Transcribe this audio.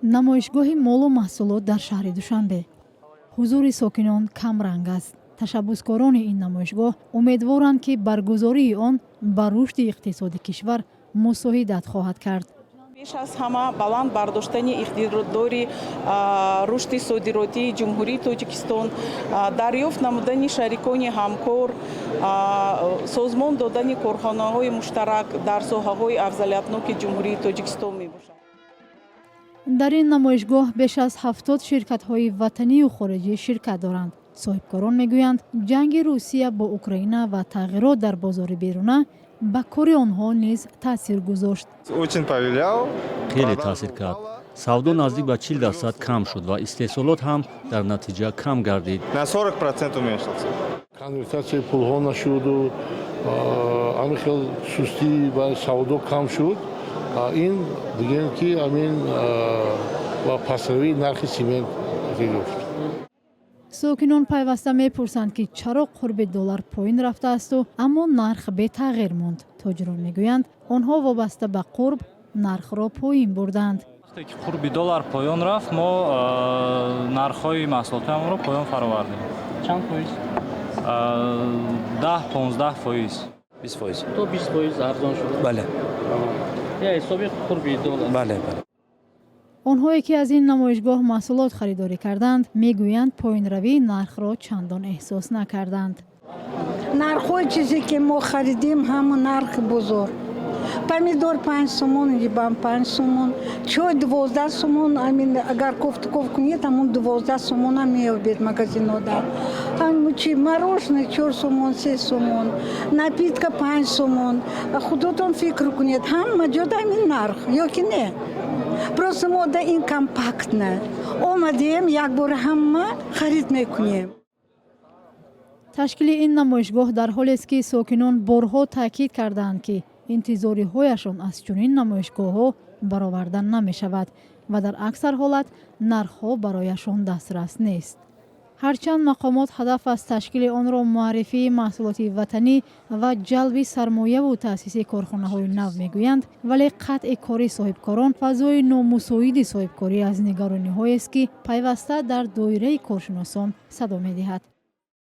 Намоишгоҳи молу маҳсулот дар шаҳри Душанбе. Ҳузури сокинон камранг аст. Ташаббускорони ин намоишгоҳ умедворанд, ки баргузории он ба рушди иқтисоди кишвар мусоидат хоҳад кард. Пеш аз ҳама баланд бардоштани иқтидори рушди содиротии Ҷумҳурии Тоҷикистон, дарёфт намудани шарикони ҳамкор, созмон додани корхонаҳои муштарак дар соҳаҳои афзалиятноки Ҷумҳурии Тоҷикистон мебошад. Дар ин намоишгоҳ беш аз 70 ширкатҳои ватанию хориҷӣ ширкат доранд. Соҳибкорон мегӯянд, ҷанги Русия бо Украина ва тағйирот дар бозори беруна ба кори онҳо низ таъсир гузошт. Очень повлиял. Хеле таъсир кард. Савдо наздик ба 40% кам шуд ва истеҳсолот ҳам дар натиҷа кам гардид. На 40% уменьшился. Конвертатсияи пулҳо нашуду ҳамин хел сустӣ ва савдо кам шуд. Ин бигӯем, ки ҳамин ва пастравии нархи симент ёфт. Сокинон пайваста мепурсанд, ки чаро қурби доллар поин рафтаасту, аммо нарх бетағйир монд. Тоҷирон мегӯянд, онҳо вобаста ба қурб нархро поин бурданд. Вақте ки қурби доллар поён рафт, мо нархҳои маҳсулотамонро поён фаровардем. Чанд фоиз? 10-15%. 20%. То 20% арзон шуд? Бале. Я ҳисоби қурби доллар? Бале. Онҳое ки аз ин намоишгоҳ маҳсулот харидорӣ карданд, мегӯянд, поинравии нархро чандон эҳсос накарданд. Нархҳои чизе ки мо харидем, ҳамон нархи бозор. Помидор 5 сомон, либан 5 сомон, чой 12 сомон. Амин, агар кофтуков кунед, ҳамон 12 сомона меёбед магазинода. Чи мороженое 4 сомон, 3 сомон, напитка 5 сомон. Худотон фикр кунед, ҳама ҷода ҳамин нарх ё ки не? Просто мо да ин компактно омадем, якбора ҳама харид мекунем. Ташкили ин намоишгоҳ дар ҳолест, ки сокинон борҳо таъкид кардаанд, ки интизориҳояшон аз чунин намоишгоҳҳо бароварда намешавад ва дар аксар ҳолат нархҳо барояшон дастрас нест. Ҳарчанд мақомот ҳадаф аз ташкили онро муаррифии маҳсулоти ватанӣ ва ҷалби сармояву таъсиси корхонаҳои нав мегӯянд, вале қатъи кори соҳибкорон, фазои номусоиди соҳибкорӣ аз нигарониҳоест, ки пайваста дар доираи коршиносон садо медиҳад.